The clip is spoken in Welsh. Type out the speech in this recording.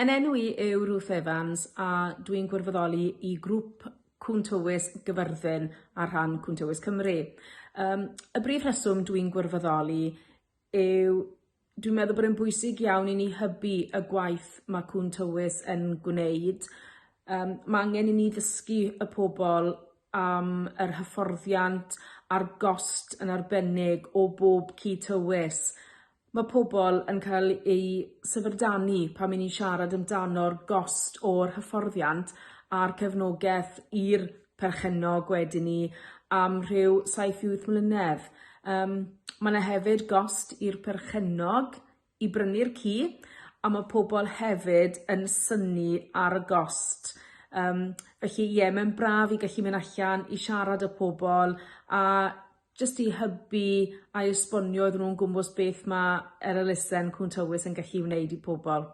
Yn enw i yw Ruth Evans a dwi'n gwirfoddoli i grŵp Cŵn Tywys Gyfyrddin ar rhan Cŵn Tywys Cymru. Yym y brif rheswm dwi'n gwirfoddoli yw dwi'n meddwl bod e'n bwysig iawn i ni hybu y gwaith ma' Cŵn Tywys yn gwneud. Yym ma' angen i ni ddysgu y pobol am yr hyfforddiant a'r gost yn arbennig o bob ci tywys. Ma' pobol yn ca'l eu syfrdanu pan 'yn ni'n siarad amdano'r gost o'r hyfforddiant a'r cefnogeth i'r perchennog wedyn 'ny am rhyw saith i wyth mlynedd. Yym ma' 'na hefyd gost i'r perchennog i brynu'r ci a ma' pobol hefyd yn synnu ar y gost. Yym felly ie ma'n braf i gallu myn' allan i siarad â pobol a jyst i hybu a i esbonio iddyn nw yn gwmws beth ma' yr elusen Cŵn Tywys yn gallu wneud i pobol.